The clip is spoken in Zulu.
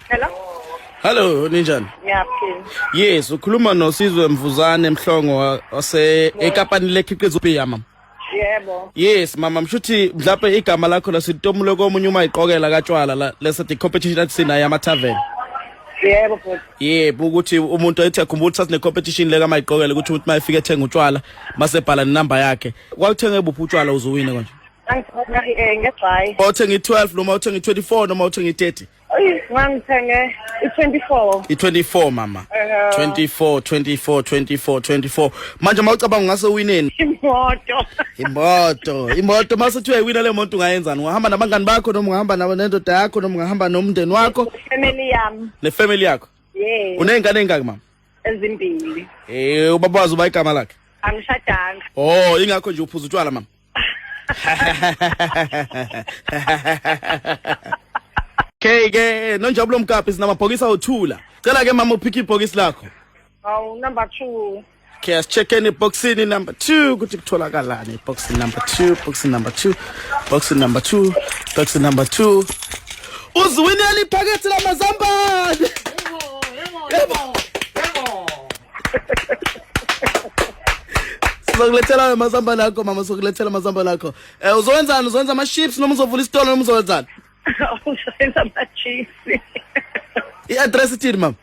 Hello? Hello, ninjani? Ngiyaphila. Yes, ukhuluma noSizwe Mvuzane Mhlongo wase eKapani lekhiqiza ubhiya mama. Yebo. Yes mama, mshuthi mhlawumbe igama lakho lasitomule komunye uma iqokela katshwala la lesethi competition athi sinayo ama tavern. Yebo bhuti. Yebo, ukuthi umuntu ethi akhumbula ukuthi sasine competition le kamayiqokela ukuthi umuntu mayefika ethenga utshwala masebhala nenamba yakhe. Kwawuthenge buphi utshwala uzuwine konje? Angithenga ngegxayi. Uthenga i12 noma uthenga i24 noma uthenga i30? Oyi, ngangithenge i-24. I24 mama. 24 24 24 24. Manje mawucabanga ungase uwineni? Imoto. Imoto, imoto mase kuthiwa iwina le moto ungayenzani? Ungahamba nabangani bakho noma ungahamba nabo nendoda yakho noma ungahamba nomndeni wakho? Family yami. Nefamily yakho? Yes. Uney'ngane ey'ngaki mama? Ezimbili. Eh, ubaba wazi uba igama lakhe? Angishadanga. Oh, ingakho nje uphuza utshwala mama. Okay ke Nonjabulo Mkapi sinamabhokisi awuthula. Cela ke mama uphike ibhokisi lakho. Awu number 2. Okay, asicheckeni ebhokisini number 2 ukuthi kutholakalani ebhokisini number 2, boxini number 2, boxini number 2, boxini number 2. Uziwinela iphakethe lamazambane. Yebo. Sizokulethela amazambane akho mama, sizokulethela amazambane akho. Eh uzowenzani? Uzowenza ama chips noma uzovula isitolo noma uzowenzani? Uzowenza ama chips. I-address ithini mama?